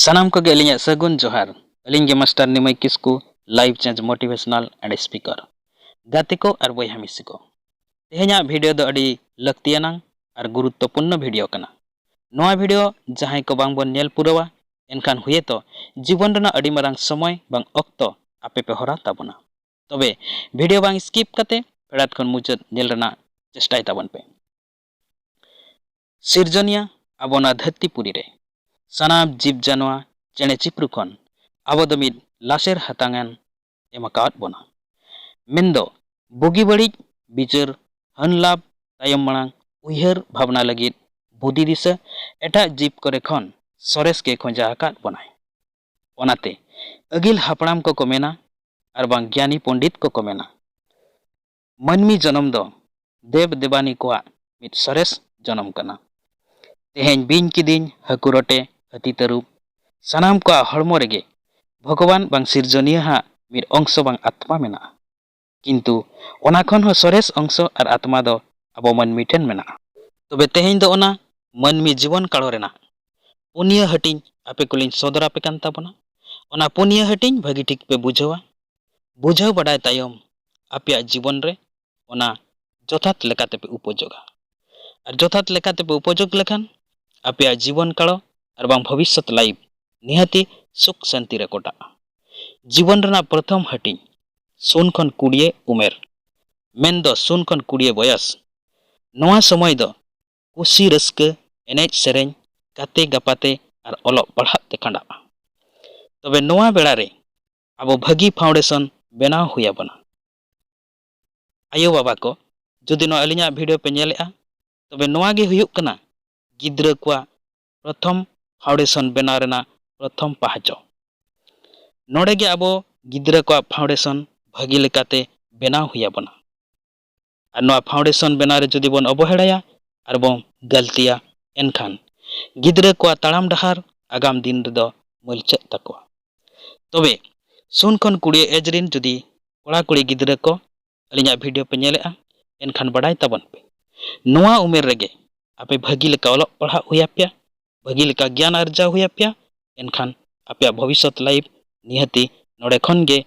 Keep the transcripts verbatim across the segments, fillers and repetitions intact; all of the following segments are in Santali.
ᱥᱟᱱᱟᱢ ᱠᱚᱜᱮ ᱟᱹᱞᱤᱧᱟᱜ ᱥᱟᱹᱜᱩᱱ ᱡᱚᱦᱟᱨ᱾ ᱟᱹᱞᱤᱧ ᱜᱮ master ᱱᱤᱢᱟᱹᱭ Kisku, life change motivational and speaker᱾ ᱜᱟᱛᱮ ᱠᱚ ᱟᱨ ᱵᱚᱭᱦᱟ ᱢᱤᱥᱤ ᱠᱚ, ᱛᱮᱦᱮᱧᱟᱜ video ᱫᱚ ᱟᱹᱰᱤ ᱞᱟᱹᱠᱛᱤᱭᱟᱱᱟᱝ ᱟᱨ ᱜᱩᱨᱩᱛᱛᱚᱯᱩᱨᱱᱚ video ᱠᱟᱱᱟ᱾ ᱱᱚᱣᱟ video ᱡᱟᱦᱟᱸᱭ ᱠᱚ ᱵᱟᱝ ᱵᱚᱱ ᱧᱮᱞ ᱯᱩᱨᱟᱹᱣᱟ, ᱮᱱᱠᱷᱟᱱ ᱦᱩᱭᱮᱛᱚ ᱡᱤᱵᱚᱱ ᱨᱮᱱᱟᱜ ᱟᱹᱰᱤ ᱢᱟᱨᱟᱝ ᱥᱚᱢᱚᱭ ᱵᱟᱝ ᱚᱠᱛᱚ ᱟᱯᱮ ᱯᱮ ᱦᱚᱨᱟ ᱛᱟᱵᱚᱱᱟ᱾ ᱛᱚᱵᱮ video ᱵᱟᱝ skip ᱠᱟᱛᱮ ᱯᱷᱮᱰᱟᱛ ᱠᱷᱚᱱ ᱢᱩᱪᱟᱹᱫ ᱧᱮᱞ ᱨᱮᱱᱟᱜ ᱪᱮᱥᱴᱟᱭ ᱛᱟᱵᱚᱱ ᱯᱮ᱾ ᱥᱤᱨᱡᱚᱱᱤᱭᱟᱹ ᱟᱵᱚ ᱱᱚᱣᱟ ᱫᱷᱟᱹᱨᱛᱤ ᱯᱩᱨᱤ ᱨᱮ ᱥᱟᱱᱟᱢ ᱡᱤᱵᱽ ᱡᱟᱱᱣᱟ, ᱪᱮᱬᱮ ᱪᱤᱯᱨᱩ ᱠᱷᱚᱱ ᱟᱵᱚ ᱫᱚ ᱢᱤᱫ ᱞᱟᱥᱮᱨ ᱦᱟᱛᱟᱝ ᱮᱢ ᱮᱢ ᱟᱠᱟᱣᱟᱫ ᱵᱚᱱᱟ᱾ ᱢᱮᱱᱫᱚ ᱵᱩᱜᱤ ᱵᱟᱹᱲᱤᱡ ᱵᱤᱪᱟᱹᱨ, ᱦᱟᱹᱱ ᱞᱟᱵᱷ, ᱛᱟᱭᱚᱢ ᱢᱟᱲᱟᱝ ᱩᱭᱦᱟᱹᱨ ᱵᱷᱟᱵᱽᱱᱟ ᱞᱟᱹᱜᱤᱫ ᱵᱩᱫᱷᱤ ᱫᱤᱥᱟᱹ ᱮᱴᱟᱜ ᱡᱤᱵᱽ ᱠᱚᱨᱮ ᱠᱷᱚᱱ ᱥᱚᱨᱮᱥ ᱜᱮ ᱠᱷᱚᱸᱡᱟ ᱟᱠᱟᱫ ᱵᱚᱱᱟᱭ᱾ ᱚᱱᱟᱛᱮ ᱟᱹᱜᱤᱞ ᱦᱟᱯᱲᱟᱢ ᱠᱚᱠᱚ ᱢᱮᱱᱟ ᱟᱨ ᱵᱟᱝ ᱜᱮᱭᱟᱱᱤ ᱯᱚᱱᱰᱤᱛ ᱠᱚᱠᱚ ᱢᱮᱱᱟ, ᱢᱟᱹᱱᱢᱤ ᱡᱚᱱᱚᱢ ᱫᱚ ᱫᱮᱵ ᱫᱮᱵᱟᱱᱤ ᱠᱚᱣᱟᱜ ᱢᱤᱫ ᱥᱚᱨᱮᱥ ᱡᱚᱱᱚᱢ ᱠᱟᱱᱟ᱾ ᱛᱮᱦᱮᱧ ᱵᱤᱧ ᱠᱤᱫᱤᱧ, ᱦᱟᱹᱠᱩ ᱨᱚᱴᱮ, ᱦᱟᱹᱛᱤ ᱛᱟᱹᱨᱩᱵ, ᱥᱟᱱᱟᱢ ᱠᱚᱣᱟᱜ ᱦᱚᱲᱢᱚ ᱨᱮᱜᱮ ᱵᱷᱚᱜᱚᱵᱟᱱ ᱵᱟᱝ ᱥᱤᱨᱡᱚᱱᱤᱭᱟᱹ ᱦᱟᱜ ᱢᱤᱫ ᱚᱝᱥᱚ ᱵᱟᱝ ᱟᱛᱢᱟ ᱢᱮᱱᱟᱜᱼᱟ᱾ ᱠᱤᱱᱛᱩ ᱚᱱᱟ ᱠᱷᱚᱱ ᱦᱚᱸ ᱥᱚᱨᱮᱥ ᱚᱝᱥᱚ ᱟᱨ ᱟᱛᱢᱟ ᱫᱚ ᱟᱵᱚ ᱢᱟᱹᱱᱢᱤ ᱴᱷᱮᱱ ᱢᱮᱱᱟᱜᱼᱟ᱾ ᱛᱚᱵᱮ ᱛᱮᱦᱮᱧ ᱫᱚ ᱚᱱᱟ ᱢᱟᱹᱱᱢᱤ ᱡᱤᱵᱚᱱ ᱠᱟᱲᱚ ᱨᱮᱱᱟᱜ ᱯᱩᱱᱭᱟᱹ ᱦᱟᱹᱴᱤᱧ ᱟᱯᱮ ᱠᱚᱞᱤᱧ ᱥᱚᱫᱚᱨ ᱟᱯᱮ ᱠᱟᱱ ᱛᱟᱵᱚᱱᱟ᱾ ᱚᱱᱟ ᱯᱩᱱᱭᱟᱹ ᱦᱟᱹᱴᱤᱧ ᱵᱷᱟᱹᱜᱤ ᱴᱷᱤᱠ ᱯᱮ ᱵᱩᱡᱷᱟᱹᱣᱟ᱾ ᱵᱩᱡᱷᱟᱹᱣ ᱵᱟᱰᱟᱭ ᱛᱟᱭᱚᱢ ᱟᱯᱮᱭᱟᱜ ᱡᱤᱵᱚᱱ ᱨᱮ ᱚᱱᱟ ᱡᱚᱛᱷᱟᱛ ᱞᱮᱠᱟᱛᱮ ᱯᱮ ᱩᱯᱚᱡᱳᱜᱟ᱾ ᱟᱨ ᱡᱚᱛᱷᱟᱛ ᱞᱮᱠᱟᱛᱮ ᱯᱮ ᱩᱯᱚᱡᱳᱜᱽ ᱞᱮᱠᱷᱟᱱ ᱟᱯᱮᱭᱟᱜ ᱡᱤᱵᱚᱱ ᱠᱟᱲᱚ ᱟᱨ ᱵᱟᱝ ᱵᱷᱚᱵᱤᱥᱥᱚᱛ life ᱱᱤᱦᱟᱹᱛᱤ ᱥᱩᱠ ᱥᱟᱱᱛᱤ ᱨᱮ ᱠᱚᱴᱟᱜᱼᱟ᱾ ᱡᱤᱵᱚᱱ ᱨᱮᱱᱟᱜ ᱯᱨᱚᱛᱷᱚᱢ ᱦᱟᱹᱴᱤᱧ ᱥᱩᱱ ᱠᱷᱚᱱ ᱠᱩᱲᱤᱭᱟᱹ ᱩᱢᱮᱨ, ᱢᱮᱱᱫᱚ ᱥᱩᱱ ᱠᱷᱚᱱ ᱠᱩᱲᱤᱭᱟᱹ ᱵᱚᱭᱚᱥ᱾ ᱱᱚᱣᱟ ᱥᱚᱢᱚᱭ ᱫᱚ ᱠᱩᱥᱤ ᱨᱟᱹᱥᱠᱟᱹ, ᱮᱱᱮᱡ ᱥᱮᱨᱮᱧ, ᱜᱟᱛᱮ ᱜᱟᱯᱟᱛᱮ ᱟᱨ ᱚᱞᱚᱜ ᱯᱟᱲᱦᱟᱜ ᱛᱮ ᱠᱷᱟᱸᱰᱟᱜᱼᱟ᱾ ᱛᱚᱵᱮ ᱱᱚᱣᱟ ᱵᱮᱲᱟ ᱨᱮ ᱟᱵᱚ ᱵᱷᱟᱹᱜᱤ foundation ᱵᱮᱱᱟᱣ ᱦᱩᱭ ᱟᱵᱚᱱᱟ᱾ ᱟᱭᱳ ᱵᱟᱵᱟ ᱠᱚ, ᱡᱩᱫᱤ ᱱᱚᱣᱟ ᱟᱹᱞᱤᱧᱟᱜ video ᱯᱮ ᱧᱮᱞᱮᱫᱼᱟ, ᱛᱚᱵᱮ ᱱᱚᱣᱟ ᱜᱮ ᱦᱩᱭᱩᱜ ᱠᱟᱱᱟ ᱜᱤᱫᱽᱨᱟᱹ ᱠᱚᱣᱟᱜ ᱯᱨᱚᱛᱷᱚᱢ foundation ᱵᱮᱱᱟᱣ ᱨᱮᱱᱟᱜ ᱯᱨᱚᱛᱷᱚᱢ ᱯᱟᱦᱟᱪᱚ᱾ ᱱᱚᱰᱮ ᱜᱮ ᱟᱵᱚ ᱜᱤᱫᱽᱨᱟᱹ ᱠᱚᱣᱟᱜ foundation ᱵᱷᱟᱹᱜᱤ ᱞᱮᱠᱟᱛᱮ ᱵᱮᱱᱟᱣ ᱦᱩᱭ ᱟᱵᱚᱱᱟ᱾ ᱟᱨ ᱱᱚᱣᱟ foundation ᱵᱮᱱᱟᱣ ᱨᱮ ᱡᱩᱫᱤ ᱵᱚᱱ ᱚᱵᱚᱦᱮᱲᱟᱭᱟ ᱟᱨ ᱵᱚᱱ ᱜᱟᱹᱞᱛᱤᱭᱟ, ᱮᱱᱠᱷᱟᱱ ᱜᱤᱫᱽᱨᱟᱹ ᱠᱚᱣᱟᱜ ᱛᱟᱲᱟᱢ ᱰᱟᱦᱟᱨ ᱟᱜᱟᱢ ᱫᱤᱱ ᱨᱮᱫᱚ ᱢᱟᱹᱞᱪᱟᱹᱜ ᱛᱟᱠᱚᱣᱟ᱾ ᱛᱚᱵᱮ ᱥᱩᱱ ᱠᱷᱚᱱ ᱠᱩᱲᱤᱭᱟᱹ age ᱨᱤᱱ ᱡᱩᱫᱤ ᱠᱚᱲᱟ ᱠᱩᱲᱤ ᱜᱤᱫᱽᱨᱟᱹ ᱠᱚ ᱟᱹᱞᱤᱧᱟᱜ video ᱯᱮ ᱧᱮᱞᱮᱫᱼᱟ, ᱮᱱᱠᱷᱟᱱ ᱵᱟᱰᱟᱭ ᱛᱟᱵᱚᱱ ᱯᱮ, ᱱᱚᱣᱟ ᱩᱢᱮᱨ ᱨᱮᱜᱮ ᱟᱯᱮ ᱵᱷᱟᱹᱜᱤ ᱞᱮᱠᱟ ᱚᱞᱚᱜ ᱯᱟᱲᱦᱟᱜ ᱦᱩᱭ ᱟᱯᱮᱭᱟ, ᱵᱷᱟᱹᱜᱤ ᱞᱮᱠᱟ ᱜᱮᱭᱟᱱ ᱟᱨᱡᱟᱣ ᱦᱩᱭ ᱟᱯᱮᱭᱟ, ᱮᱱᱠᱷᱟᱱ ᱟᱯᱮᱭᱟᱜ ᱵᱷᱚᱵᱤᱥᱥᱚᱛ ᱞᱟᱭᱤᱯᱷ ᱱᱤᱦᱟᱹᱛᱤ ᱱᱚᱰᱮ ᱠᱷᱚᱱ ᱜᱮ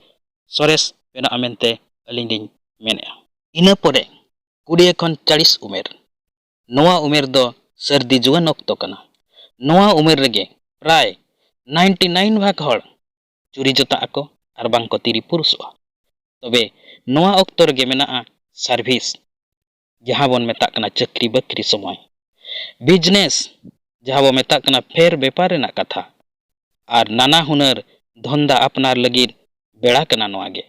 ᱥᱚᱨᱮᱥ ᱵᱮᱱᱟᱜᱼᱟ ᱢᱮᱱᱛᱮ ᱟᱹᱞᱤᱧ ᱞᱤᱧ ᱢᱮᱱᱮᱫᱼᱟ᱾ ᱤᱱᱟᱹ ᱯᱚᱨᱮ ᱠᱩᱲᱤ ᱠᱷᱚᱱ ᱪᱟᱞᱤᱥ ᱩᱢᱮᱨ, ᱱᱚᱣᱟ ᱩᱢᱮᱨ ᱫᱚ ᱥᱟᱹᱨᱫᱤ ᱡᱩᱣᱟᱹᱱ ᱚᱠᱛᱚ ᱠᱟᱱᱟ᱾ ᱱᱚᱣᱟ ᱩᱢᱮᱨ ᱨᱮᱜᱮ ᱯᱨᱟᱭ ᱱᱟᱭᱤᱱᱴᱤ ᱱᱟᱭᱤᱱ ᱵᱷᱟᱜᱽ ᱦᱚᱲ ᱪᱩᱨᱤ ᱡᱚᱛᱟᱜ ᱟᱠᱚ ᱟᱨ ᱵᱟᱝ ᱠᱚ ᱛᱤᱨᱤ ᱯᱩᱨᱩᱥᱚᱜᱼᱟ᱾ ᱛᱚᱵᱮ ᱱᱚᱣᱟ ᱚᱠᱛᱚ ᱨᱮᱜᱮ ᱢᱮᱱᱟᱜᱼᱟ ᱥᱟᱨᱵᱷᱤᱥ, ᱡᱟᱦᱟᱸ ᱵᱚᱱ ᱢᱮᱛᱟᱜ ᱠᱟᱱᱟ ᱪᱟᱹᱠᱨᱤ ᱵᱟᱹᱠᱨᱤ ᱥᱚᱢᱚᱭ, ᱵᱤᱡᱽᱱᱮᱥ, ᱡᱟᱦᱟᱸ ᱵᱚᱱ ᱢᱮᱛᱟᱜ ᱠᱟᱱᱟ ᱯᱷᱮᱨ ᱵᱮᱯᱟᱨ ᱨᱮᱱᱟᱜ ᱠᱟᱛᱷᱟ, ᱟᱨ ᱱᱟᱱᱟ ᱦᱩᱱᱟᱹᱨ ᱫᱷᱚᱱᱫᱟ ᱟᱯᱱᱟᱨ ᱞᱟᱹᱜᱤᱫ ᱵᱮᱲᱟ ᱠᱟᱱᱟ ᱱᱚᱣᱟ ᱜᱮ,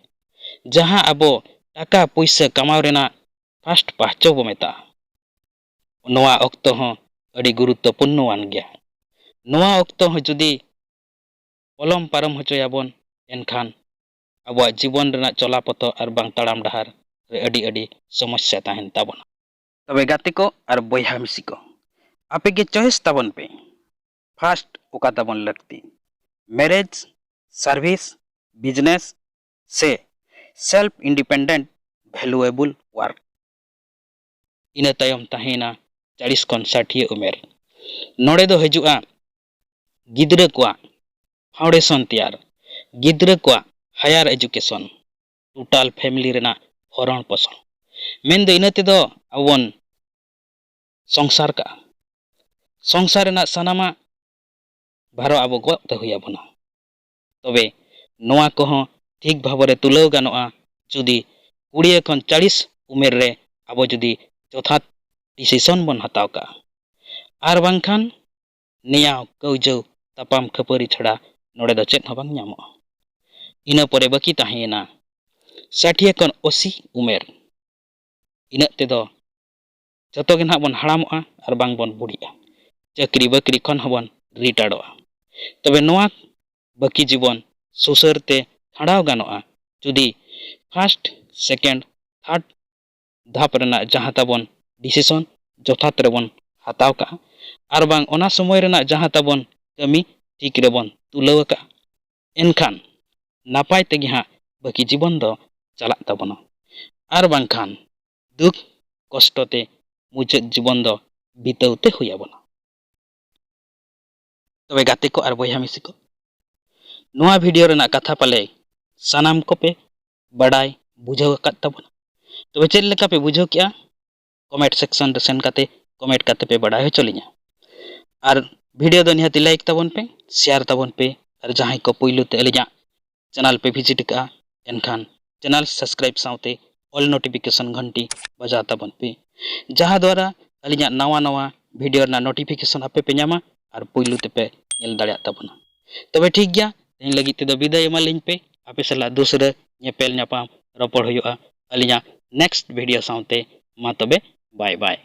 ᱡᱟᱦᱟᱸ ᱟᱵᱚ ᱴᱟᱠᱟ ᱯᱩᱭᱥᱟᱹ ᱠᱟᱢᱟᱣ ᱨᱮᱱᱟᱜ ᱯᱷᱟᱥᱴ ᱯᱟᱦᱪᱚ ᱵᱚ ᱢᱮᱛᱟᱜᱼᱟ᱾ ᱱᱚᱣᱟ ᱚᱠᱛᱚ ᱦᱚᱸ ᱟᱹᱰᱤ ᱜᱩᱨᱩᱛᱛᱚᱯᱩᱨᱱᱚᱣᱟᱱ ᱜᱮᱭᱟ᱾ ᱱᱚᱣᱟ ᱚᱠᱛᱚ ᱦᱚᱸ ᱡᱩᱫᱤ ᱯᱚᱞᱚᱢ ᱯᱟᱨᱚᱢ ᱦᱚᱪᱚᱭᱟᱵᱚᱱ, ᱮᱱᱠᱷᱟᱱ ᱟᱵᱚᱣᱟᱜ ᱡᱤᱵᱚᱱ ᱨᱮᱱᱟᱜ ᱪᱚᱞᱟᱯᱚᱛᱷᱚ ᱟᱨ ᱵᱟᱝ ᱛᱟᱲᱟᱢ ᱰᱟᱦᱟᱨ ᱨᱮ ᱟᱹᱰᱤ ᱟᱹᱰᱤ ᱥᱚᱢᱚᱥᱥᱟ ᱛᱟᱦᱮᱱ ᱛᱟᱵᱚᱱᱟ᱾ ᱛᱚᱵᱮ ᱜᱟᱛᱮ ᱠᱚ ᱟᱨ ᱵᱚᱭᱦᱟ ᱢᱤᱥᱤ ᱠᱚ, ᱟᱯᱮ ᱜᱮ ᱪᱚᱭᱮᱥ ᱛᱟᱵᱚᱱ ᱯᱮ, ᱯᱷᱟᱥᱴ ᱚᱠᱟ ᱛᱟᱵᱚᱱ ᱞᱟᱹᱠᱛᱤ, ᱢᱮᱨᱮᱡᱽ, ᱥᱟᱨᱵᱷᱤᱥ, ᱵᱤᱡᱽᱱᱮᱥ ᱥᱮ ᱥᱮᱞᱯ ᱤᱱᱰᱤᱯᱮᱱᱰᱮᱱᱴ ᱵᱷᱮᱞᱩᱭᱮᱵᱚᱞ ᱣᱟᱨᱠ᱾ ᱤᱱᱟᱹ ᱛᱟᱭᱚᱢ ᱛᱟᱦᱮᱸᱭᱮᱱᱟ ᱪᱟᱞᱤᱥ ᱠᱷᱚᱱ ᱥᱟᱴᱷᱤᱭᱟᱹ ᱩᱢᱮᱨ᱾ ᱱᱚᱰᱮ ᱫᱚ ᱦᱤᱡᱩᱜᱼᱟ ᱜᱤᱫᱽᱨᱟᱹ ᱠᱚᱣᱟᱜ ᱯᱷᱟᱣᱩᱱᱰᱮᱥᱚᱱ ᱛᱮᱭᱟᱨ, ᱜᱤᱫᱽᱨᱟᱹ ᱠᱚᱣᱟᱜ ᱦᱟᱭᱟᱨ ᱮᱡᱩᱠᱮᱥᱚᱱ, ᱴᱳᱴᱟᱞ ᱯᱷᱮᱢᱤᱞᱤ ᱨᱮᱱᱟᱜ ᱵᱷᱚᱨᱚᱱ ᱯᱳᱥᱚᱱ᱾ ᱢᱮᱱᱫᱚ ᱤᱱᱟᱹ ᱛᱮᱫᱚ ᱟᱵᱚ ᱵᱚᱱ ᱥᱚᱝᱥᱟᱨ ᱠᱟᱜᱼᱟ᱾ ᱥᱚᱝᱥᱟᱨ ᱨᱮᱱᱟᱜ ᱥᱟᱱᱟᱢᱟᱜ ᱵᱷᱟᱨᱚ ᱟᱵᱚ ᱜᱚᱜ ᱛᱮ ᱦᱩᱭ ᱟᱵᱚᱱᱟ᱾ ᱛᱚᱵᱮ ᱱᱚᱣᱟ ᱠᱚᱦᱚᱸ ᱴᱷᱤᱠ ᱵᱷᱟᱵᱚᱨᱮ ᱛᱩᱞᱟᱹᱣ ᱜᱟᱱᱚᱜᱼᱟ ᱡᱩᱫᱤ ᱠᱩᱲᱤ ᱠᱷᱚᱱ ᱪᱟᱞᱤᱥ ᱩᱢᱮᱨ ᱨᱮ ᱟᱵᱚ ᱡᱩᱫᱤ ᱡᱚᱛᱷᱟᱛ ᱰᱤᱥᱤᱥᱚᱱ ᱵᱚᱱ ᱦᱟᱛᱟᱣ ᱠᱟᱜᱼᱟ᱾ ᱟᱨ ᱵᱟᱝᱠᱷᱟᱱ ᱱᱮᱭᱟᱣ ᱠᱟᱹᱣᱡᱟᱹᱣ ᱛᱟᱯᱟᱢ ᱠᱷᱟᱹᱯᱟᱹᱨᱤ ᱪᱷᱟᱲᱟ ᱱᱚᱰᱮ ᱫᱚ ᱪᱮᱫ ᱦᱚᱸ ᱵᱟᱝ ᱧᱟᱢᱚᱜᱼᱟ᱾ ᱤᱱᱟᱹ ᱯᱚᱨᱮ ᱵᱟᱹᱠᱤ ᱛᱟᱦᱮᱸᱭᱮᱱᱟ ᱥᱟᱴᱷᱤᱭᱟᱹ ᱠᱷᱚᱱ ᱟᱥᱤ ᱩᱢᱮᱨ᱾ ᱤᱱᱟᱹᱜ ᱛᱮᱫᱚ ᱡᱚᱛᱚ ᱜᱮ ᱱᱟᱦᱟᱜ ᱵᱚᱱ ᱦᱟᱲᱟᱢᱚᱜᱼᱟ ᱟᱨ ᱵᱟᱝ ᱵᱚᱱ ᱵᱩᱲᱦᱤᱜᱼᱟ᱾ ᱪᱟᱹᱠᱨᱤ ᱵᱟᱹᱠᱨᱤ ᱠᱷᱚᱱ ᱦᱚᱸᱵᱚᱱ ᱨᱤᱴᱟᱨᱰᱚᱜᱼᱟ᱾ ᱛᱚᱵᱮ ᱱᱚᱣᱟ ᱵᱟᱹᱠᱤ ᱡᱤᱵᱚᱱ ᱥᱩᱥᱟᱹᱨ ᱛᱮ ᱠᱷᱟᱸᱰᱟᱣ ᱜᱟᱱᱚᱜᱼᱟ ᱡᱩᱫᱤ ᱯᱷᱟᱥᱴ, ᱥᱮᱠᱮᱱᱰ, ᱛᱷᱟᱨᱰ ᱫᱷᱟᱯ ᱨᱮᱱᱟᱜ ᱡᱟᱦᱟᱸ ᱛᱟᱵᱚᱱ ᱰᱤᱥᱤᱥᱚᱱ ᱡᱚᱛᱷᱟᱛ ᱨᱮᱵᱚᱱ ᱦᱟᱛᱟᱣ ᱠᱟᱜᱼᱟ ᱟᱨ ᱵᱟᱝ ᱚᱱᱟ ᱥᱚᱢᱚᱭ ᱨᱮᱱᱟᱜ ᱡᱟᱦᱟᱸ ᱛᱟᱵᱚᱱ ᱠᱟᱹᱢᱤ ᱴᱷᱤᱠ ᱨᱮᱵᱚᱱ ᱛᱩᱞᱟᱹᱣ ᱟᱠᱟᱜᱼᱟ᱾ ᱮᱱᱠᱷᱟᱱ ᱱᱟᱯᱟᱭ ᱛᱮᱜᱮ ᱦᱟᱸᱜ ᱵᱟᱹᱠᱤ ᱡᱤᱵᱚᱱ ᱫᱚ ᱪᱟᱞᱟᱜ ᱛᱟᱵᱚᱱᱟ᱾ ᱟᱨ ᱵᱟᱝᱠᱷᱟᱱ ᱫᱩᱠ ᱠᱚᱥᱴᱚ ᱛᱮ ᱢᱩᱪᱟᱹᱫ ᱡᱤᱵᱚᱱ ᱫᱚ ᱵᱤᱛᱟᱹᱣ ᱛᱮ ᱦᱩᱭ ᱟᱵᱚᱱᱟ᱾ ᱛᱚᱵᱮ ᱜᱟᱛᱮ ᱠᱚ ᱟᱨ ᱵᱚᱭᱦᱟ ᱢᱤᱥᱤ ᱠᱚ, ᱱᱚᱣᱟ ᱵᱷᱤᱰᱤᱭᱳ ᱨᱮᱱᱟᱜ ᱠᱟᱛᱷᱟ ᱯᱟᱞᱮ ᱥᱟᱱᱟᱢ ᱠᱚᱯᱮ ᱵᱟᱰᱟᱭ ᱵᱩᱡᱷᱟᱹᱣ ᱟᱠᱟᱫ ᱛᱟᱵᱚᱱᱟ᱾ ᱛᱚᱵᱮ ᱪᱮᱫ ᱞᱮᱠᱟ ᱯᱮ ᱵᱩᱡᱷᱟᱹᱣ ᱠᱮᱜᱼᱟ? ᱠᱚᱢᱮᱱᱴ ᱥᱮᱠᱥᱚᱱ ᱨᱮ ᱥᱮᱱ ᱠᱟᱛᱮ ᱠᱚᱢᱮᱱᱴ ᱠᱟᱛᱮ ᱯᱮ ᱵᱟᱰᱟᱭ ᱦᱚᱪᱚ ᱞᱤᱧᱟ᱾ ᱟᱨ ᱵᱷᱤᱰᱤᱭᱳ ᱫᱚ ᱱᱤᱦᱟᱹᱛᱤ ᱞᱟᱭᱤᱠ ᱛᱟᱵᱚᱱ ᱯᱮ, ᱥᱮᱭᱟᱨ ᱛᱟᱵᱚᱱ ᱯᱮ, ᱟᱨ ᱡᱟᱦᱟᱸᱭ ᱠᱚ ᱯᱩᱭᱞᱩ ᱛᱮ ᱟᱹᱞᱤᱧᱟᱜ ᱪᱮᱱᱮᱞ ᱯᱮ ᱵᱷᱤᱡᱤᱴ ᱟᱠᱟᱫᱼᱟ, ᱮᱱᱠᱷᱟᱱ ᱪᱮᱱᱮᱞ ᱥᱟᱵᱥᱠᱨᱟᱭᱤᱵ ᱥᱟᱶᱛᱮ ᱚᱞ ᱱᱳᱴᱤᱯᱷᱤᱠᱮᱥᱚᱱ ᱜᱷᱚᱱᱴᱤ ᱵᱟᱡᱟᱣ ᱛᱟᱵᱚᱱ ᱯᱮ, ᱡᱟᱦᱟᱸ ᱫᱣᱟᱨᱟ ᱟᱹᱞᱤᱧᱟᱜ ᱱᱟᱣᱟ ᱱᱟᱣᱟ ᱵᱷᱤᱰᱤᱭᱳ ᱨᱮᱱᱟᱜ ᱱᱳᱴᱤᱯᱷᱤᱠᱮᱥᱚᱱ ᱟᱯᱮ ᱯᱮ ᱧᱟᱢᱟ ᱟᱨ ᱯᱩᱭᱞᱩ ᱛᱮᱯᱮ ᱧᱮᱞ ᱫᱟᱲᱮᱭᱟᱜ ᱛᱟᱵᱚᱱᱟ᱾ ᱛᱚᱵᱮ ᱴᱷᱤᱠ ᱜᱮᱭᱟ, ᱛᱮᱦᱮᱧ ᱞᱟᱹᱜᱤᱫ ᱛᱮᱫᱚ ᱵᱤᱫᱟᱹᱭ ᱮᱢᱟᱞᱤᱧ ᱯᱮ᱾ ᱟᱯᱮ ᱥᱟᱞᱟᱜ ᱫᱩᱥᱨᱟᱹ ᱧᱮᱯᱮᱞ ᱧᱟᱯᱟᱢ ᱨᱚᱯᱚᱲ ᱦᱩᱭᱩᱜᱼᱟ ᱟᱹᱞᱤᱧᱟᱜ ᱱᱮᱠᱥᱴ ᱵᱷᱤᱰᱤᱭᱳ ᱥᱟᱶᱛᱮ᱾ ᱢᱟ ᱛᱚᱵᱮ, ᱵᱟᱭ ᱵᱟᱭ᱾